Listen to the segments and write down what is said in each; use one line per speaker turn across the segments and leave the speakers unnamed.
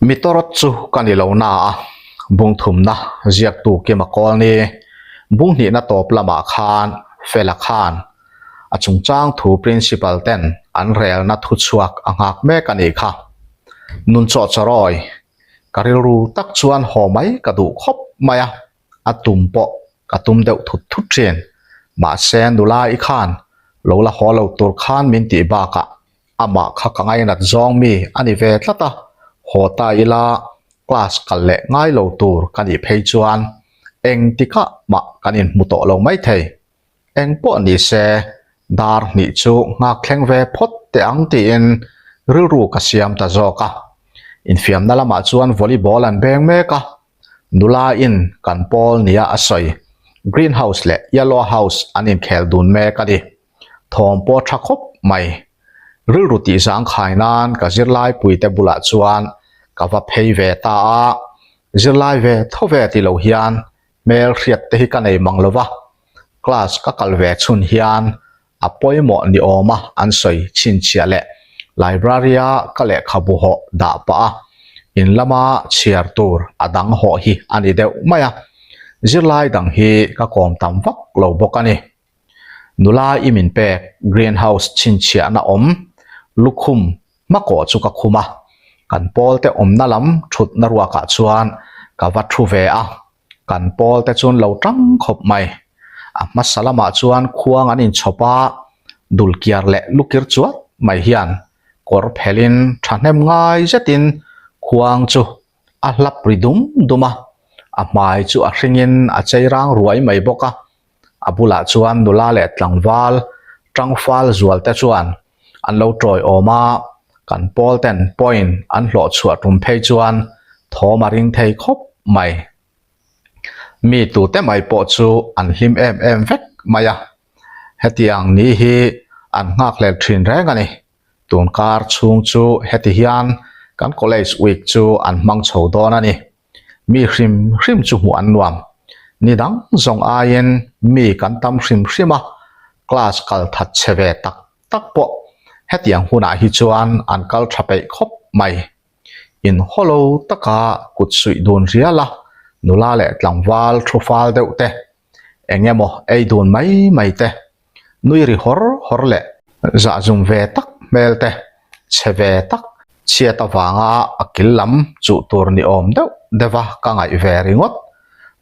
Mi tawrawt chu ka ni lo na a, bung thumna ziaktu Kima Kawlni bung hnihna tawp lamah khan Fela khan a chungchang thu principal ten an relna thu chhuak a nghak mek a nih kha. Nun chawhchawrawi ka rilru tak chuan haw mai ka duh khawp mai a, a tum pawh ka tum deuh thut thut thin. Mahse nula i khan lo la haw lo tur khan min tih bakah Amah kha ka ngainat zawng mi a ni ve tlat a, haw ta ila class kal leh ngai lo tur ka nih phei chuan eng tikah mah kan inhmu tawh lo maithei. Eng pawh ni se dar hnih chu nghak thleng ve phawt teh ang tiin rilru ka siam ta zawk a. Infiamna lamah chuan volleyball an beng mek a, nula in kan pawl nia a sawi green house leh yellow house an inkhel dun mek a ni. Thawm pawh tha khawp mai. Rilru tih zangkhai nan ka zirlai puite bulah chuan ka va phei ve ta a, zirlai ve tho ve ti lo hian hmel hriat te hi ka nei mang lo va, class ka kal ve chhun hian a pawimawh ni awma an sawi chhinchhiah leh library a ka lehkhabu hawh dah pah a, in lama chhiar tur a dang hawh hi a ni deuh mai a, zirlai dang hi ka kawm tam vak lo bawk a ni. Nula i min pek green house chhinchhiahna awm lukhum hmakawh chu ka khum a, kan pawl te awmna lam thutna ruakah chuan ka va thu ve a, kan pawl te chuan lo tang khawp mai. A hmasa lamah chuan khuang an inchhawp a, dulkiar leh lukir chuat mai hian kawr phelhin thahnem ngai zetin khuang chu a hlap ri dum dum a, a hmai chu a hringin a chei rang ruai mai bawk a. A bulah chuan nula leh tlangval tangfal zual te chuan an lo tawi awm a, kan pawl ten point an hlawh chhuah tum phei chuan thawm a ring thei khawp mai. Mi tute mai pawh chu an hlim em em vek mai a, hetiang ni hi an nghakhlel thin reng a ni. Tun kar chhung chu heti hian kan college week chu an hmang chho dawn a ni. Mi hrim hrim chu hmuh an nuam. Ni dang zawng aiin mi kan tam hrim hrim a, class kal that chhe ve tak tak pawh hetiang hunah hi chuan an kal tha peih khawp mai. In hawlo taka kut suih dun rial a, nula leh tlangval thu fal deuh te, eng emaw ei dun mai mai te, nui ri hawr hawr leh zahzum ve tak hmel te, chhe ve tak chhiat avanga a kil lam chuh tur ni awm deuh deuh a ka ngaih ve ringawt,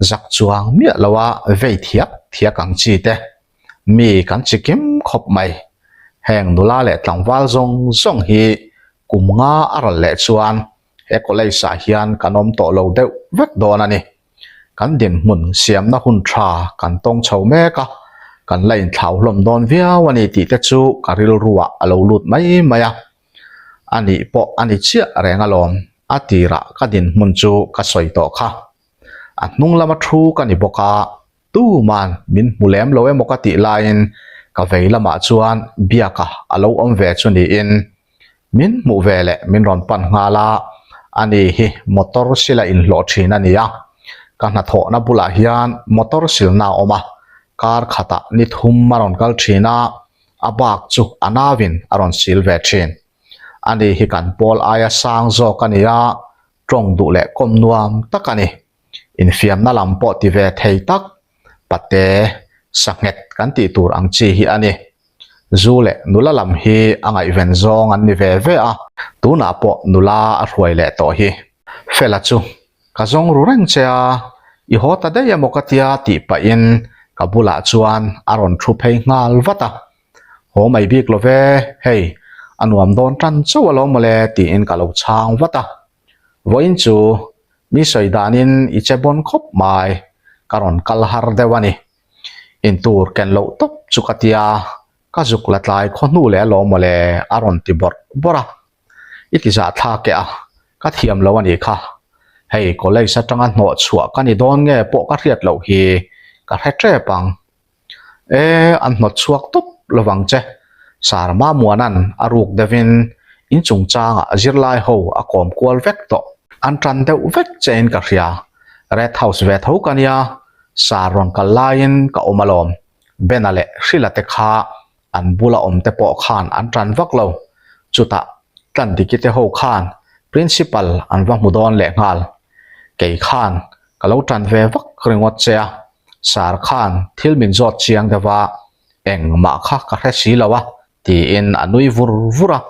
zak chuang miah lo a vei thiak thiak ang chi te, mi kan chi kim khawp mai. Heng nula leh tlangval zawng zawng hi kum nga a ral leh chuan he college ah hian kan awm tawh lo deuh vek dawn a ni. Kan dinhmun siamna hun tha kan tawng chho mek a, kan la inthlau hlawm dawn viau a ni tih te chu ka rilruah a lo lut mai mai a. A nih pawh a ni chiah reng alawm, a tirah ka dinhmun chu ka sawi tawh kha. A hnung lama thu ka ni bawk a, tuman min hmu lem lo emaw ka tih laiin ka vei lamah chuan biaka a lo awm ve chu niin min hmuh ve leh min rawn pan nghal a, ani hi motor sila inhlawh thin a ni a, ka hnathawhna bulah hian motor silna a awm a, kar khatah ni thum a rawn kal thin a, a bak chu a nauin a rawn sil ve thin. Ani hi kan pawl aia sang zawk a ni a, tawng duh leh kawm nuam tak a ni. Infiamna lam pawh ti ve thei tak, pate, sanghet kan tih tur ang chi hi a ni. Zu leh nula lam hi a ngaihven zawng an ni ve ve a, tunah pawh nula a hruai leh tawh hi. Fela chu Ka zawng ru reng che a, i haw ta daih emaw ka tia tih pahin ka bulah chuan a rawn thu phei nghal vat a. Haw mai bik lo ve, hei, a nuam dawn tan chauh alawm mawle tiin ka lo chhang vat a. Vawiin chu mi sawi danin i che bawn khawp mai, ka rawn kal har deuh a ni. Intur ken loh tawp chu ka tia, ka zuk la tlai khaw hnu leh alawm mawle a rawn ti bawrh bawrh a. I ti zah thlak e a, ka thiam lo a nih kha. Hei college atanga hnawh chhuah ka ni dawn nge pawh ka hriat loh hi ka hre tep ang. E, an hnawt chhuak tawp lovang che. Sir Mamuana'n a ruk deuhin in chungchangah zirlai ho a kawm kual vek tawh. An tan deuh vek chein ka hria. Red House ve tho ka nia, Sir rawn kal laiin ka awm alawm. Bena leh Hrila te kha an bula awm te pawh khan an tan vak lo. Chutah Tlandiki te ho khan. Principal an va hmu dawn leh nghal. Kei khan ka lo tan ve vak ringawt che a, Sir khan thil min zawt chiang deuh a, engmah kha ka hre si lo a tiin a nui vur vur a,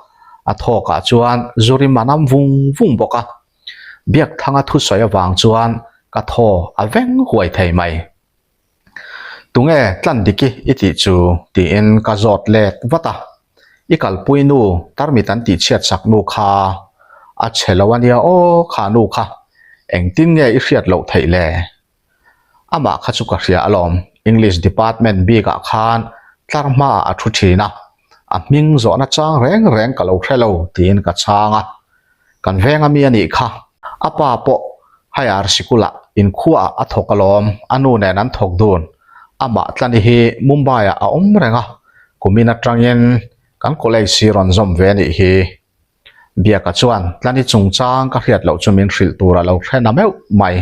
a thawkah chuan Zurim a nam vung vung bawk a. Biakthanga thusawi avang chuan ka thaw a veng huai thei mai. Tunge tlan diki i tih chu tiin ka zawt let vat a, i kalpui nu tarmit an tih chhiat sak nu kha a chhe lo a nia aw kha nu kha engtin nge i hriat loh theih le? Amah kha chu ka hria alawm, English department bikah khan tlar hmaah a thu thin a, a hming zawhna chang reng reng ka lo hre lo tiin ka chhang a. Kan veng ami a nih kha. A pa pawh higher sikulah inkhuaah a thawk alawm, a nu nen an thawk dun. Amah Tlani hi Mumbai-ah a awm reng a, kumin atangin kan college hi rawn zawm ve a nih hi. Biaka chuan Tlani chungchang ka hriat loh chu min hrilh tur a lo hre na meuh mai.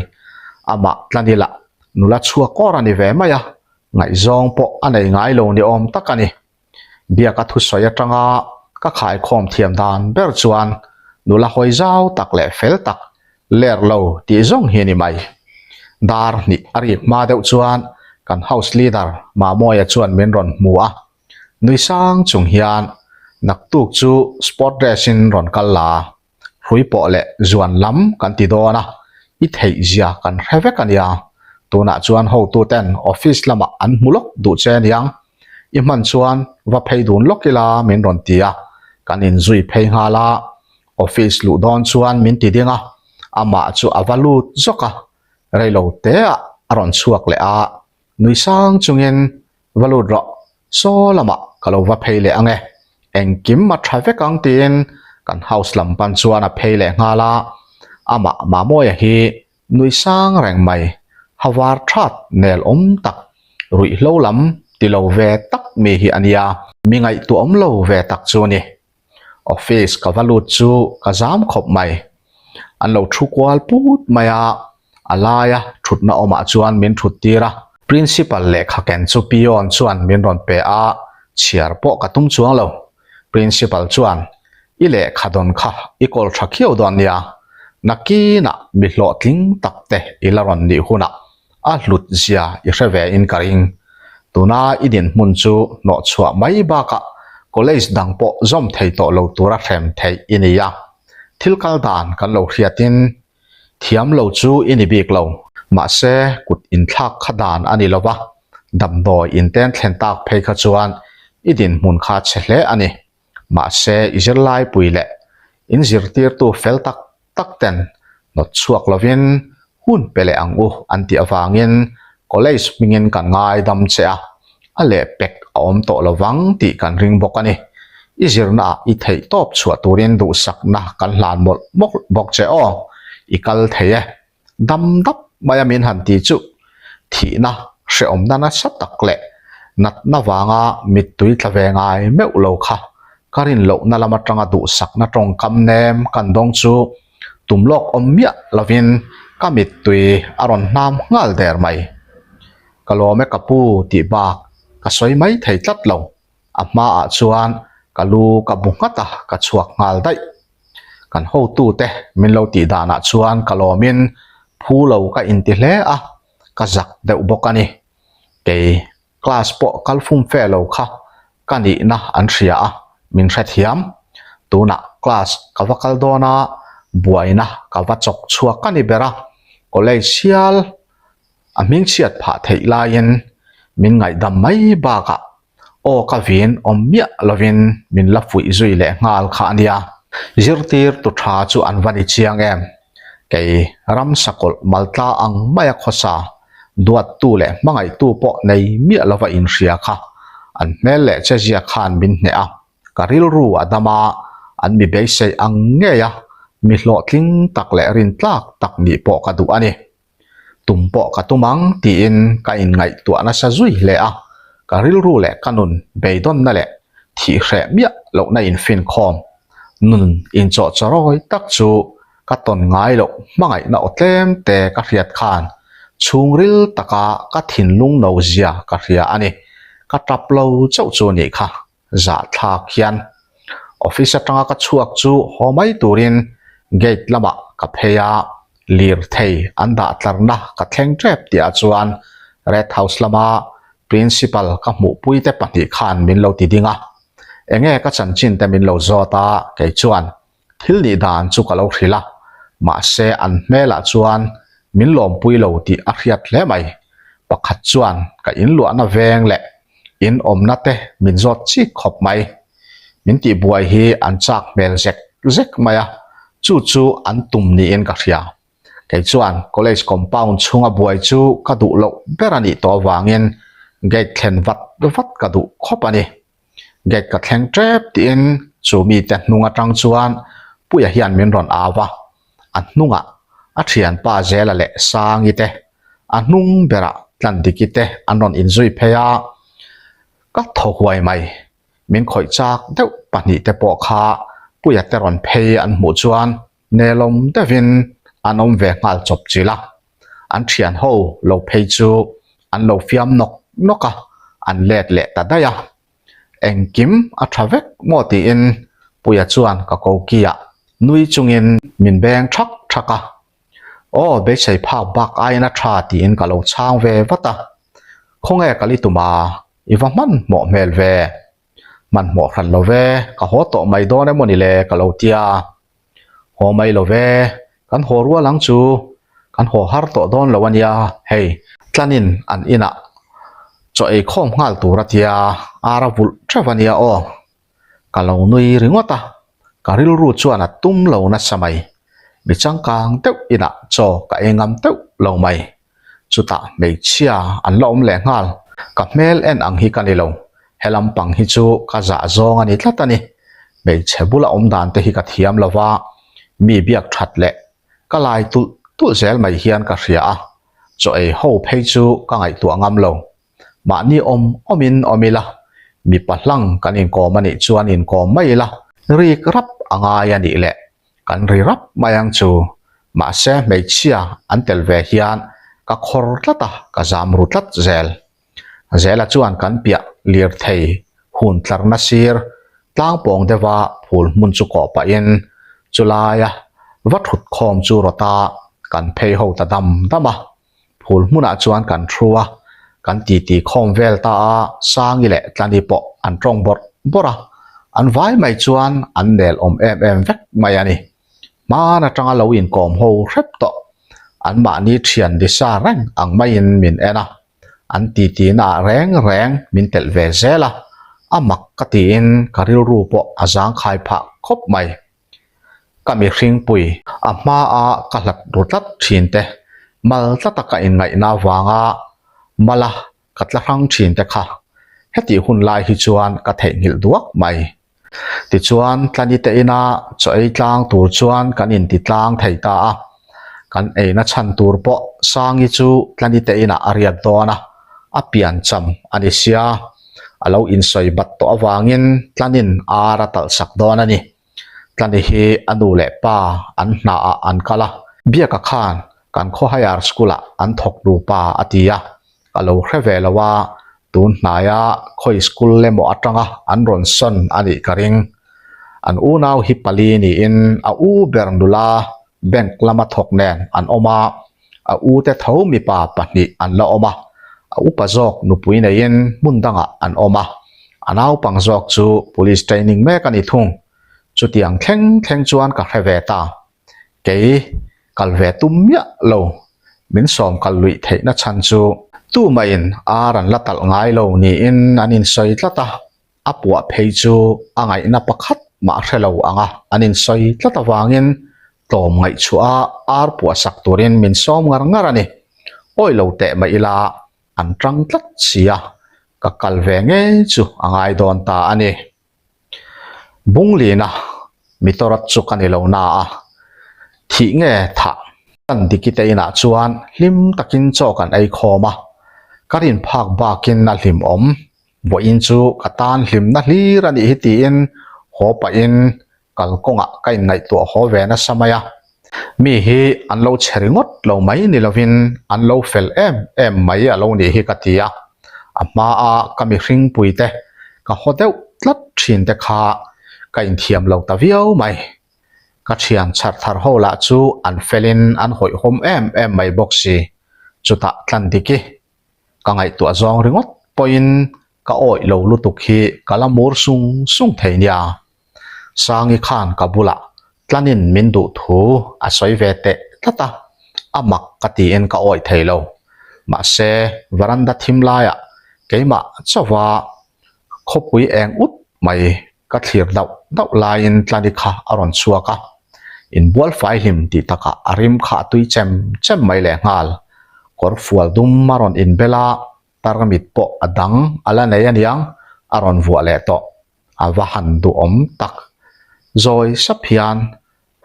Amah Tlani lah nula chhuak awr a ni ve mai a, ngaihzawng pawh a nei ngai lo ni awm tak a ni. Biaka thusawi atanga ka khaikhawm thiam dan ber chuan nula hawi zau tak leh fel tak ler lo tih zawng hi a ni mai. Dar hnih a rik hma deuh chuan kan house leader Mamawia chuan min rawn hmu a, nui sang chung hian naktuk chu sport dress in rawn kal la. Hrui pawh leh zuan lam kan ti dawn a, i theih zia kan hre vek a nia. Tunah chuan hotuten office lamah an hmu lawk duh che aniang. I hman chuan va phei dun lawk ila min rawn ti a, kan inzui phei nghal a. Office luh dawn chuan min ti ding a, amah chu a va lut zawk a, reilo teah a rawn chhuak leh a, nui sang chungin Va lut rawh, saw lamah ka lo va phei leh ang e, engkim a tha vek ang tiin kan house lam pan chuan a phei leh nghal a, amah Mamawia hi nui sang reng mai, ha var that nel awm tak, ruihhlo lam ti lo ve tak mi hi a nia, mi ngaihtuah awm lo ve tak chu a ni. Office ka va lut chu ka zam khawp mai. An lo thu kual put mai a, a laia thutna awmah chuan min thut tir a. Principal lehkha ken chu peon chuan min rawn pe a, chhiar pawh ka tum chuang lo. Principal chuan, I lehkha dawn kha i kawl tha khiau dawn nia, nakinah mi hlawhtling tak te i la rawn nih hunah a hlut zia i hre ve in ka ring. Tuna i dinhmun chu hnawh chhuah mai bakah college dang pawh zawm thei tawh lo tura hrem theih i ni a. Thil kal dan kan lo hriatin thiam lo chu i ni bik lo. Mahse, kut inthlak kha dan a ni lo va, damdawi inten thlen tak phei kha chuan i dinhmun kha chhe hle a ni. Mahse, i zirlaipui leh in zirtirtu fel tak tak ten hnawt chhuak lovin hun pe leh ang u an tih avangin college hmingin kan ngaidam che a, a lehpek a awm tawh lovang tih kan ring bawk a ni. I zirnaah i theih tawp chhuah turin duhsakna kan hlan mawlh mawlh bawk che aw, i kal thei e. Dam dap maia min han ti chu thihna hrehawmna nasa tak leh natna vanga mittui tla ve ngai meuh lo kha ka rin lohna lam atanga duhsakna tawngkam nem kan dawng chu tum lawk awm miah lovin ka mittui a rawn hnam nghal der mai. Ka lawm e ka pu tih bak ka sawi mai thei tlat lo. A hmaah chuan ka lu ka bu nghat a, ka chhuak nghal daih. Kan hotute min lo tih danah chuan ka lawmin phu lo ka inti hle a, ka zak deuh bawk a ni. Kei class pawh kal fum fe lo kha ka nihna an hria a, min hrethiam. Tunah class ka va kal dawn a, buaina ka va chawk chhuak a ni ber a, college hial a hmingchhiat phah theih laiin min ngaihdam mai bakah Aw ka vin awm miah lovin min la fuih zui leh nghal kha a nia. Zirtir tu tha chu an va ni chiang em? Kei ram sakawlh maltla ang maia khawsa, duattu leh hmangaihtu pawh nei miah lova inhria kha an hmel leh chezia khan min hneh a, ka rilru a dam a, an mi beisei ang ngei a, mi hlawhtling tak leh rintlak tak nih pawh ka duh a ni. Tum pawh ka tum ang tiin ka inngaihtuah nasa zui hle a, ka rilru leh ka nun beidawnna leh thih hreh miah lohna infinkhawm nun inchawhchawrawi tak chu ka tawn ngai loh hmangaihna aw tlem te ka hriat khan chhungril taka ka thinlung no zia ka hria a ni. Ka tap lo chauh chu nih kha. Zahthlak hian office atanga ka chhuak chu haw mai turin. Gate lamah ka phei a, lirthei an dah tlarna ka thleng tep tihah chuan Red House lama Principal ka hmuhpuite pahnih khan min lo ti ding a. Enge ka chanchin te min lo zawt a, kei chuan thil nih dan chu ka lo hrilh a, mahse an hmelah chuan min lawmpui lo tih a hriat hle mai. Pakhat chuan ka inluahna veng leh in awmna te min zawt chik khawp mai. Min tihbuai hi an chak hmel zek zek mai a, chu chu an tum niin ka hria. Kei chuan college compound chhunga buai chu ka duh loh ber a nih tawh avangin gate thlen vat vat ka duh khawp a ni. Gate ka thleng tep tiin chu mite hnung atang chuan Puia hian min rawn au a, a hnungah a thianpa Zela leh Sangi te, a hnung berah Tlandiki te an rawn inzui phei a, ka thaw huai mai. Min khawih chak deuh pahnihte pawh kha Puia te rawn phei an hmuh chuan Nelawm deuhin an awm ve nghal chawp chilh a, an thian ho lo phei chu an lo fiam nawk nawk a, an let leh ta daih a. Engkim a tha vek maw tiin Puia chuan ka koki ah nui chungin min beng thak thak a. Aw beisei phak bak aiin a tha tiin ka lo chhang ve vat a. Khawnge ka li tum a, i va hmanhmawh hmel ve. Hmanhmawh hran lo ve, ka haw tawh mai dawn emaw ni le ka lo tia. Haw mai lo ve, kan haw rual ang chu, kan haw har tawh dawn lo a nia, hei tlanin an inah chaw ei khawm nghal tur a tia, ar a vulh theuh a nia aw. Ka lo nui ringawt a, ka rilru chuan a tum lo nasa mai, mi changkang deuh inah chaw ka ei ngam deuh lo mai. Chutah hmeichhia an la awm leh nghal. Ka hmel en ang hi ka ni lo. He lampang hi chu ka zah zawng a ni tlat a ni. Hmeichhe bula awm dan te hi ka thiam lo va, mi biak that leh ka lai tulh tulh zel mai hian ka hria a. Chaw ei ho phei chu ka ngaihtuah ngam lo. Mahni awm awmin awm ila, mipa hlang kan inkawm a nih chuan inkawm mai ila, rik rap a ngai a nih leh Kan ri rap mai ang chu. Mahse hmeichhia an tel ve hian ka khawr tlat a, ka zam ru tlat zel. Zela chuan kan piah lirthei hun tlarna sir tlangpawng deuha phul hmun chu kawh pahin chulaia va thut khawm chu rawta kan phei ho ta dam dam a. Phul hmunah chuan kan thu a, kan titi khawm vel ta a, Sangi leh Tlani pawh an tawng bawrh bawrh a, an vai mai chuan an nel awm em em vek mai a ni. Hman atanga lo inkawm ho hrep tawh, anmahni thian disa reng ang maiin min en a, an titi naah reng reng min telh ve zel a, a mak ka tiin ka rilru pawh a zangkhai phah khawp mai. Ka mihringpui a hmaa ka hlat ru tlat thin te, mal tlata ka inngaihna avanga mala ka tla hrang thin te kha hetih hun lai hi chuan ka theihnghilh duak mai. Tichuan, Tlani te ina chaw ei tlang tur chuan kan inti tlang thei ta a, kan eina chhan tur pawh Sangi chu Tlani te inah a riak dawn a, a pian cham a ni sia. A lo insawi bat tawh avangin Tlanin ar a talh sak dawn a ni. Tlani hi a nu leh pa an hnaah an kal a, Biaka khan kan khaw higher school ah an thawk nupa a ti a, ka lo hre ve lo a, tun hnaia khawi school emaw atanga an rawn sawn a nih ka ring. An unau hi pali niin a u ber nula bank lama thawk nen an awm a, A u te tho mipa pahnih an la awm a, a upa zawk nupui neiin hmun dangah an awm a, a naupang zawk chu police training mek a ni thung. Chutiang thleng thleng chuan ka hre ve ta. Kei kal ve tum miah lo, min sawm kal luih theihna chhan chu tumahin ar an la talh ngai lo niin an insawi tlat a. A puah phei chu a ngaihna pakhat mah hre lo anga an insawi tlat avangin tlawm ngaihchhuah a ar puah sak turin min sawm ngar ngar a ni. Awi lo teh mah ila an tang tlat si a, ka kal ve ngei chu a ngai dawn ta a ni. Bunglina mitawrat chu ka ni lo na a, thih nge thah? Kan Dikite inah chuan hlim takin chaw kan ei khawm a, ka rin phak bakin a hlimawm. Vawiin chu ka tan hlimna hlir a nih hi tiin haw pahin kalkawngah ka inngaihtuah haw ve nasa mai a. Mi hi an lo che ringawt lo mai ni lovin an lo fel em em mai a lo nih hi ka ti a. A hmaa ka mihringpuite ka haw deuh tlat thin te kha ka inthiam lo ta viau mai. Ka thian chhar thar ho lah chu an felin an hawihhawm em em mai bawk si. Chutah tlan dik i ka ngaihtuah zawng ringawt pawhin ka awih lo lutuk hi ka la mur sung sung thei nia. Sangi khan ka bulah tlanin min duh thu a sawi ve teh tlat a, a mak ka tiin ka awih thei lo. Mahse, varanda thim laiah keimah chauha khawpui eng ut mai ka thlir dauh dauh laiin tlani kha a rawn chhuak a, inbual fai hlim tih takah a rim kha a tui chem chem mai lehnghal. Kawr fual dum a rawn inbel a, tarmit pawh a dang a la nei aniang a rawn vuah leh tawh. A va han duhawm tak. Zawi sap hian,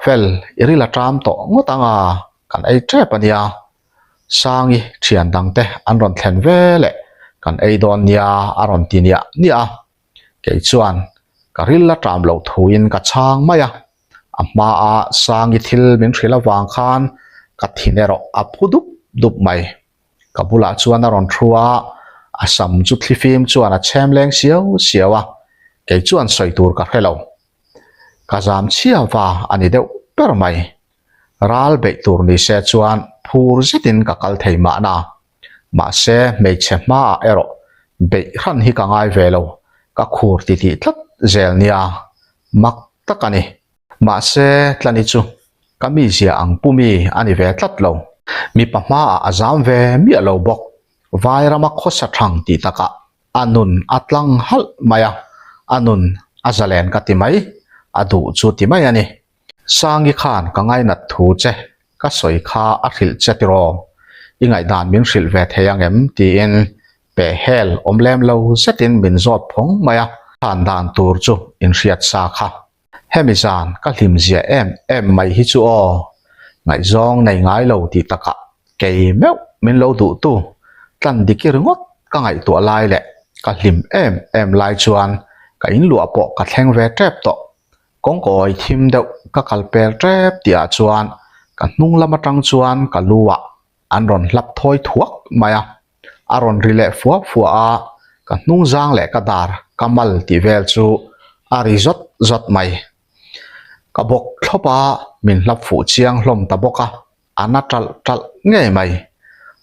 Fel, i ril a ṭam tawh ngawt ang a, kan ei ṭep a nia. Sangi ṭhian dangte an rawn thlen ve leh kan ei dawn nia a rawn ti niah niah a. Kei chuan ka ril a ṭam loh thuin ka chhang mai a. A hmaa Sangi thil min hrilh avang khan ka thin erawh a phu dup dup mai. Ka bulah chuan a rawn thu a, a sam chu thlifim chuan a chhem leng siau siau a, kei chuan sawi tur ka hre lo. Ka zam chhia va a ni deuh ber mai. Ral beih tur ni se chuan phur zetin ka kal thei mahna. Mahse hmeichhe hmaah erawh beih hran hi ka ngai ve lo, ka khur titih tlat zel nia, mak tak a ni. Mahse Tlani chu ka mizia ang pu mi a ni ve tlat lo. Mipa hmaah a zam ve miah lo bawk. Vairama khawsa thang tih takah a nun a tlang halh mai a, a nun a zalen ka ti mai, a duh chu ti mai a ni. Sangi khan ka ngainat thu che ka sawi kha a hrilh che tiraw? I ngaihdan min hrilh ve thei ang em? tiin pehhel awm lem lo zetin min zawt phawng mai a, khan dan tur chu inhriat sa kha. Hemi zan ka hlim zia em em mai hi chu aw, ngaihzawng nei ngai lo tih takah kei meuh min lo duhtu tlan diki ringawt ka ngaihtuah lai leh ka hlim em em lai chuan ka inluah pawh ka thleng ve tep tawh. Kawngkawi thim deuh ka kal pel tep tihah chuan ka hnung lam atang chuan ka lu ah an rawn hlap thawi thuak mai a, a rawn ri leh fua fua a, ka hnung zang leh ka dar ka mal tih vel chu a ri zawt zawt mai. Ka bawk thlawp a, min hlap fuh chiang hlawm ta bawk a, a na ṭalh ṭalh ngei mai.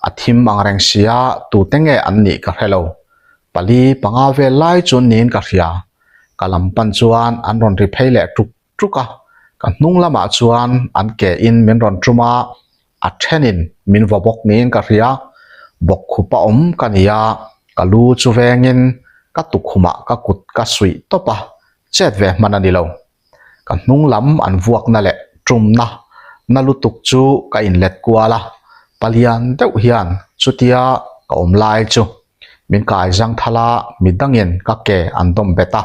A thim ang reng sia tute nge an nih ka hre lo. Pali panga vel lai chu niin ka hria. Ka lam pan chuan an rawn ri phei leh ṭuk ṭuk a, ka hnung lamah chuan an ke in min rawn ṭum a, a thenin min vaw bawk niin ka hria, bawkkhup a awm ka ni a, ka lu chu vengin ka tukhumah ka kut ka suih tawp a, chet ve hman a ni lo. Ka hnung lam an vuakna leh ṭumna na lutuk chu ka inlet kual a, palian deuh hian chutia ka awm lai chu Min kai zang thal a, mi dangin ka ke an dawm bet a,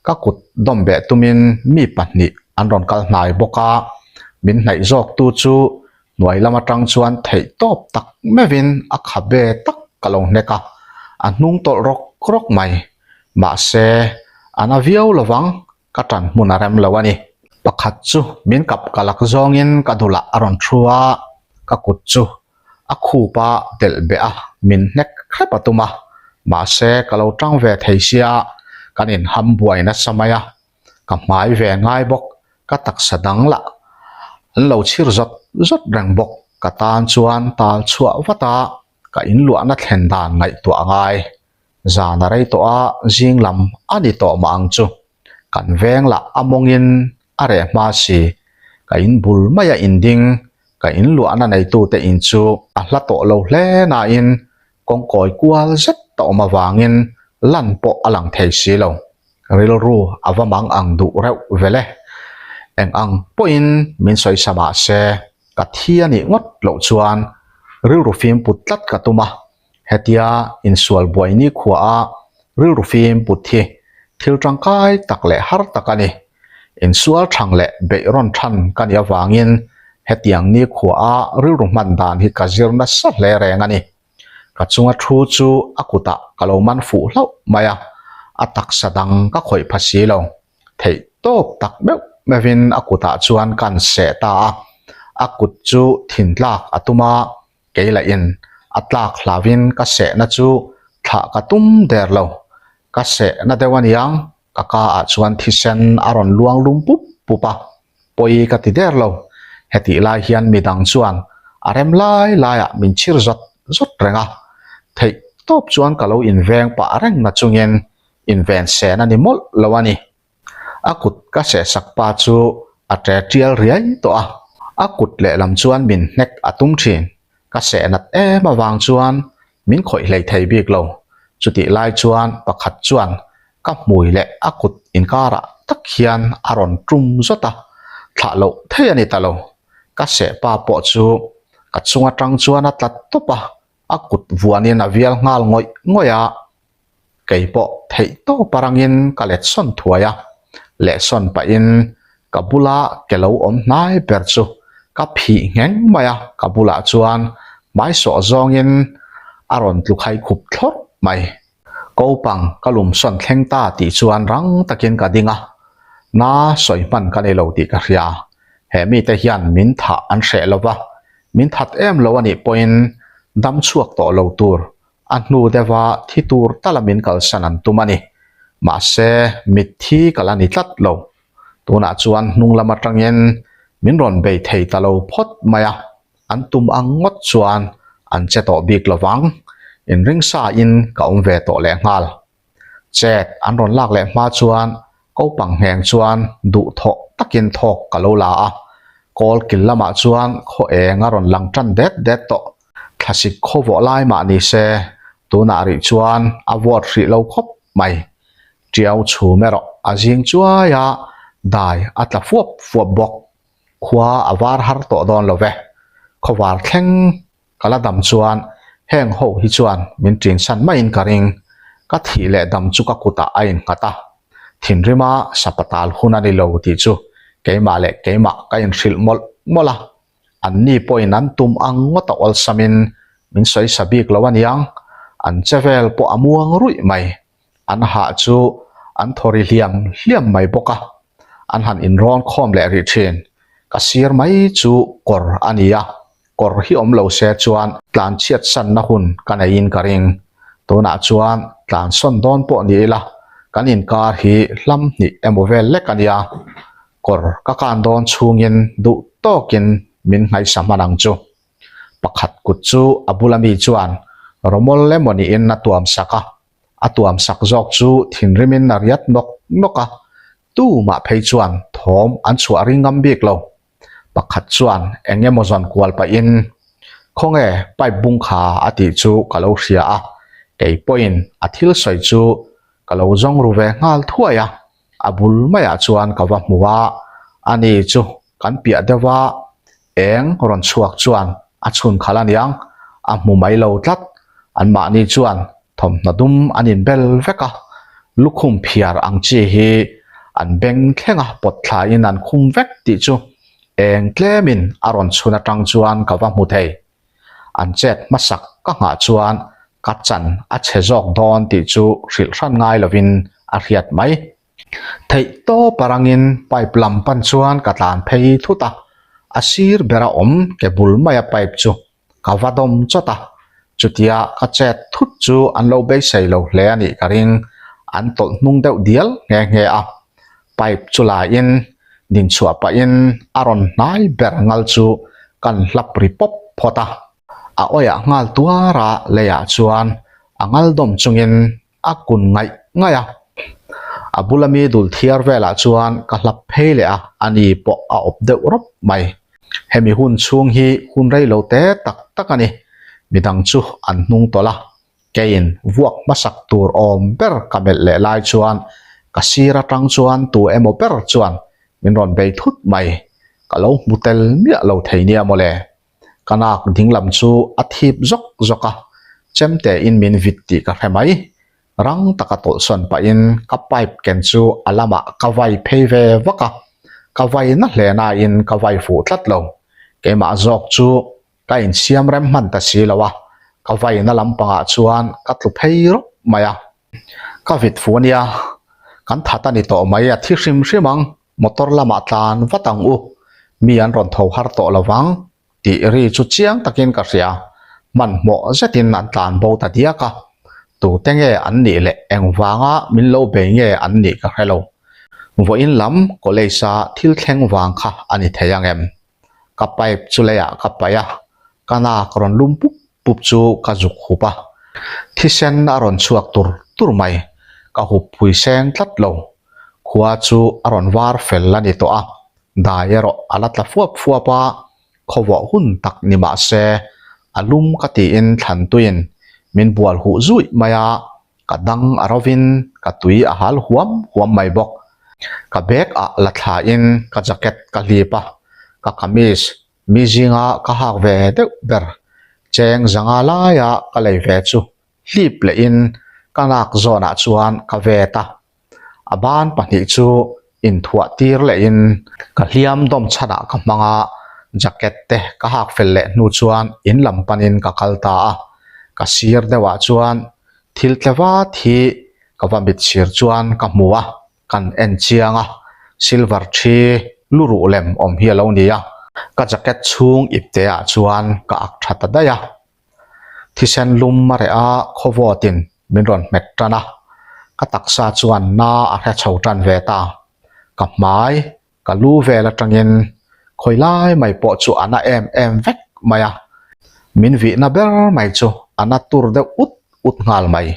ka kut dawm beh tumin mi pahnih an rawn kal hnai bawk a, min hnaih zawktu chu hnuai lam atang chuan theih tawp tak meuhin a khabe tak ka lo hnek a, a hnung tawlh rawk rawk mai. Mahse, a na viau lovang, ka tan hmun a rem lo a ni. Pakhat chu min kap ka lak zawngin ka dulah a rawn thu a, ka kut chu a khup a delh beh a, min hnek hrep a tum a, mahse ka lo tang ve thei sia, kan inham buai nasa mai a, ka hmai ve ngai bawk, ka taksa dang lah an lo chhir zawt zawt reng bawk, ka tan chuan tal chhuah vat a, ka inluahna thlen dan ngaihtuah a ngai, zan a rei tawh a, zing lam a ni tawh mah ang chu, kan veng lah a mawngin a reh hma si, ka in bul mai a inding, ka in luahna neitute in chu a hla tawh lo hle nain kawngkawi kual zet a awm avangin lan pawh a lang thei si lo, rilru a va mang ang duh reuh vel e. Eng ang pawhin min sawisa mah se ka thi a nih ngawt loh chuan rilru fim put tlat ka tum a, Hetia insual buai nikhua a rilru fim put hi thil tangkai tak leh har tak a ni. Insual thang leh beih rawn than ka nih avangin hetiang nikhua a rilru hman dan hi ka zir nasa hle reng a ni. Ka chunga thu chu a kutah ka lo man fuh hlauh mai a, a taksa dang ka khawih pha si lo. Theih tawp tak meuh meuhin a kutah chuan kan seh ta a, a kut chu thin tlak a tum a, Kei lahin a tlak hlauhin ka sehna chu thlah ka tum der lo. Ka sehna deuh aniang ka ka ah chuan thisen a rawn luang lum pup pup a. Pawi ka ti der lo. Hetih lai hian midang chuan a rem lai laiah min chhir zawt zawt reng a. Theih tawp chuan ka lo inveng pah reng na chungin inven sen a ni mawlh lo a ni. A kut ka sehsak pa chu a ṭe ṭial riai tawh a, a kut lehlam chuan min hnek a tum ṭhin. Ka seh nat em avang chuan min khawih hlei thei bik lo. Chutih lai chuan pakhat chuan ka hmui leh a kut inkarah tak hian a rawn tum zawt a, thlah loh thei a ni ta lo. Ka seh pa pawh chu ka chung atang chuan a tla tawp a, a kut vuanin a vial nghal ngawih ngawih a, kei pawh theih tawp arangin ka let sawn thuai a, leh sawn pahin ka bula ke lo awm hnai ber chu ka phih ngheng mai a, ka bulah chuan hmaisawh zawngin a rawn tlu khai khup thlawrh mai. Kopang ka lum sawn thleng ta tih chuan rang takin ka ding a, na sawi hman ka nei lo tih ka hria. He mite hian min thah an hreh lo va, min that em lo a nih pawhin dam chhuak tawh lo tur a hnu deuha thi tur tala min kalsan an tum a ni. Mahse, mitthi ka la ni tlat lo. Tunah chuan hnung lam atangin min rawn bei thei ta lo phawt mai a, an tum ang ngawt chuan an che tawh bik lo vang. Inringsa in ka awm ve tawh leh nghal. Chet an rawn lak leh hma chuan kopang ngheng chuan duhthawh takin thawk ka lo la a, kawl kil lamah chuan khaw eng a rawn lang tan det det tawh. Thlasik khaw vawh lai mah ni se, tunah rih chuan a vawt hrih lo khawp mai. Tiau chhum erawh a zing chuai a, dai a tla fuap fuap bawk. Khua a var har tawh dawn lo ve. Khawvar thleng ka la dam chuan heng ho hi chuan min ṭinsan maiin ka ring. Ka thih leh dam chu ka kutah a innghat a. Thinrima sapatal hun a ni lo tih chu keimah leh keimah ka inhrilh mawlh mawlh a. Anni pawhin an tum ang ngawt a awlsamin min sawi sa bik lo aniang, an che vel pawh a muang ruih mai. An hah chu an thaw ri hliam hliam mai bawk a, an han inrawn khawm leh rih thin. Ka sir mai chu kawr a ni a, kawr hi awm lo se chuan tlan chhiat sanna hun ka neiin ka ring. Tunah chuan tlan sawn dawn pawh ni ila, kan inkar hi hlam hnih emaw vel lek a nia. Kawr ka kan dawn chhungin duh tawkin min nghaisa hman ang chu. Pakhat kut chu a bula mi chuan rawmawl emaw niin a tuam sak a, a tuam sak zawk chu thinrimin a riat nawk nawk a, tumah phei chuan thawm an chhuah ring ngam bik lo. Pakhat chuan eng emaw zawn kual pahin, Khawnge pipe bung kha a tih chu ka lo hria a, kei pawhin a thil sawi chu ka lo zawng ru ve nghal thuai a, a bul maiah chuan ka va hmu a, ani chu kan piah deuh a, eng rawn chhuak chuan a chhun khalh aniang, a hmu mai lo tlat, anmahni chuan thawmhnaw dum an inbel vek a, lukhum phiar ang chi hi an beng thleng a pawt thlain an khum vek tih chu eng tlemin a rawn chhun atang chuan ka va hmu thei. An chet hmasak ka nghah chuan ka chan a chhe zawk dawn tih chu hrilh hran ngai lovin a hriat mai. Theih tawp arangin pipe lam pan chuan ka tlan phei thut a, a sir bera awm ke bul maia pipe chu ka va dawm chawt a, chutia ka chet thut chu an lo beisei lo hle a nih ka ring, an tawlh hnung deuh dial nghe nghe a, pipe chu laiin dinchhuah pahin a rawn hnai ber ngal chu kan hlap ri pawp phawt a, a awiah nghal tuar a leiah chuan a ngal dawm chungin a kun ngaih ngaih a, a bula mi dul thiar velah chuan ka hlap phei leh a, ani pawh a awp deuh rawp mai. Hemi hun chhung hi hun rei lo te tak tak a ni, midang chu an hnung tawlh a, keiin vuak hmasak tur awm ber ka melh leh lai chuan ka sir atang chuan tu emaw ber chuan min rawn bei thut mai, ka lo hmu tel miah lo thei nia mawle. Ka nak dinglam chu a thip zawk zawk a, chemte in min vit tih ka hre mai. Rang taka tawlhsawn pahin ka pipe ken chu a lamah ka vai phei ve vak a, ka vai na hle nain ka vai fuh tlat lo. Keimah zawk chu ka insiam rem hman ta si lo a, ka vai na lampangah chuan ka tlu phei rawp mai a. Ka vit fu ania, kan that a ni tawh mai a thi hrim hrim ang. Motor lamah tlan vat ang u, mi an rawn tho har tawh lo vang tih ri chu chiang takin ka hria. Hmanhmawh zetin an tlan bo ta diak a, tute nge an nih leh engvanga min lo bei nge an nih ka hre lo. Vawiin lam college a thil thleng vang kha a ni thei ang em? Ka pipe chu leiah ka paih a, ka nak rawn lum pup pup chu ka zuk hup a, thisen a rawn chhuak tur tur mai, ka hup phui seng tlat lo. Khua chu a rawn var fel a ni tawh a, dai erawh a la tla fuap fuap a, khawvawh hun tak ni mah se a lum ka tiin thlantuiin min bual huh zuih mai a, ka dang a rovin ka tui a hal huam huam mai bawk. Ka bag ah la thlain ka jacket ka hlip a, ka kamis mi zinga ka hak ve deuh ber cheng zanga laia ka lei ve chu hlip lehin ka nak zawnah chuan ka vet a. A ban pahnih chu inthuah tir lehin ka hliam dawm chhanah ka hmang a, jacket te ka hak fel leh hnu chuan in lam panin ka kal ta a. Ka sir deuhah chuan thil tle vat hi ka va mit sir chuan ka hmu a, kan en chiang a, silver thi lu ruh lem awm hi a lo ni a. Ka jacket chhung ipte ah chuan ka ak tha ta daih a. Thisen lum a reh a, khawvawtin min rawn hmet tan a, ka taksa chuan na a hre chho tan ve ta. Ka hmai, ka lu vel atangin khawi lai mai pawh chu a na em em vek mai a, min vihna ber mai chu a na tur deuh ut ut nghal mai.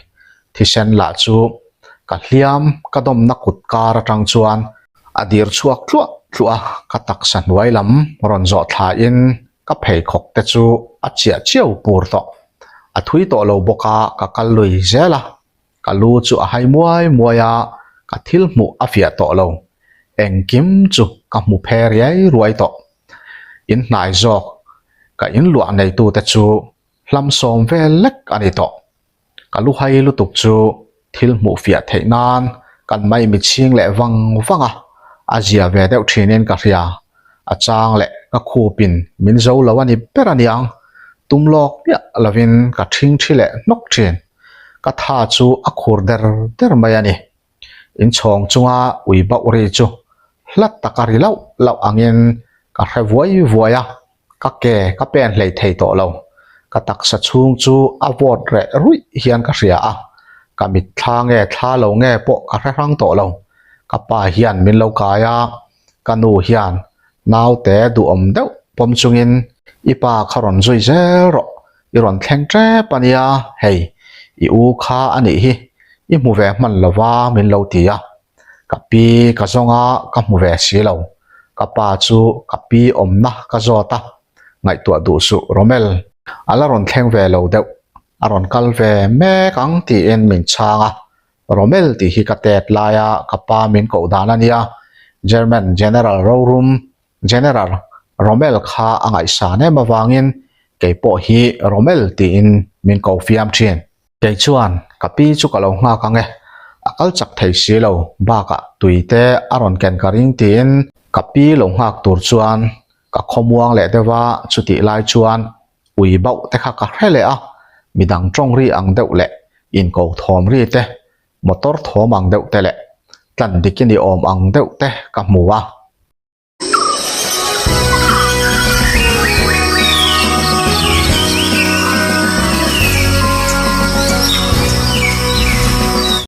Thisen lah chu ka hliam ka dawmna kut kar atang chuan a dir chhuak tluah tluah a, ka taksa hnuai lam rawn zawh thlain Ka pheikhawk te chu a chiah chiau pur tawh. A thui tawh lo bawk a, ka kal lui zel a. Ka lu chu a hai muai muai a, ka thil hmuh a fiah tawh lo. Engkim chu ka hmu phe riai ruai tawh. In hnai zawk, ka inluah neitute chu hlam sawm vel lek a ni tawh. Ka lu hai lutuk chu thil hmuh fiah theih nan kan mai mi chhing leh vang vang a, a zia ve deuh thinin ka hria. A chang leh ka khupin min zo lo a ni ber a niang, tum lawk miah lovin ka thing thi leh hnawk thin. Ka tha chu a khur der der mai a ni. Inchhawng chunga ui bauh ri chu hla taka ri lauh lauh angin ka hre vuai vuai a. Ka ke ka pen hlei thei tawh lo. Ka taksa chhung chu a vawt reh ruih hian ka hria a, ka mit thla nge thla lo nge pawh ka hre hrang tawh lo. Ka pa hian min lo kai a, ka nu hian naute duhawm deuh pawm chungin i pa kha rawn zui zel rawh, i rawn thleng tep a nia, hei i u kha a nih hi, i hmu ve hman lova min lo ti a. Ka pi ka zawng a, ka hmu ve si lo. Ka pa chu ka pi awmna ka zawt a, ngaihtuah duh suh Romel. A la rawn thleng ve lo deuh, a rawn kal ve mek ang tiin min chhang a. Romel tih hi ka tet laia ka pa min koh dan a nia, German General rorum General Romel kha a ngaihsan em avangin kei pawh hi Romel tiin min ko fiam thin. Kei chuan ka pi chu ka lo nghak ang e, a kal chak thei si lo, bakah tui te a rawn ken ka ring tiin ka pi lo nghak tur chuan ka khawmuang leh deuh a, chutih lai chuan ui bauh te kha ka hre leh a, midang tawng ri ang deuh leh inko thawm ri te, motor thawm ang deuh te leh tlan dik i ni awm ang deuh te ka hmu a.